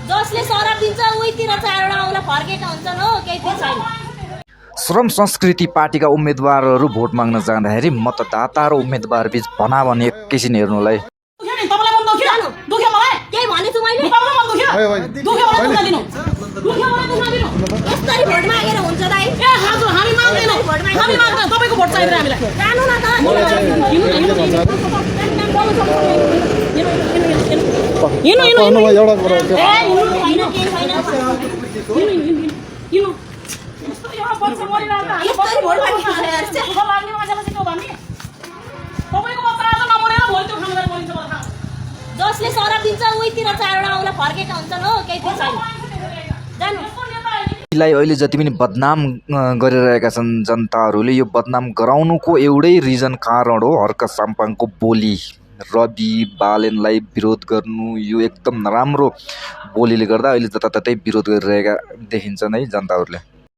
जसले सरब दिन्छ उहीतिर चारवटा आउला फर्केका हुन्छन् हो, केही पनि छैन। श्रम संस्कृति पार्टीका उम्मेदवारहरू भोट माग्न जाँदाखेरि मतदाता र उम्मेदवार बीच भनाभनी एकैछिन हेर्नुलाई। केही भनेछु मैले? यसरी भोट मागेर हुन्छ दाइ? हामी माग्दैनौँ, हामी माग्दैनौँ, तपाईँको भोट चाहिँदैन हामीलाई। जानु न त। जसले सरब दिन्छ उहीतिर चारवटा आउला फर्केका हुन्छन् हो, केही पनि छैन। जानु। अहिले जति पनि बदनाम गरिरहेका छन् जनताहरूले, यो बदनाम गराउनुको एउटै रिजन कारण हो हर्क साम्पाङको बोली। रवि बालेनलाई विरोध गर्नु यो एकदम नराम्रो बोलीले गर्दा अहिले जताततै विरोध गरिरहेका देखिन्छन् है जनताहरूले।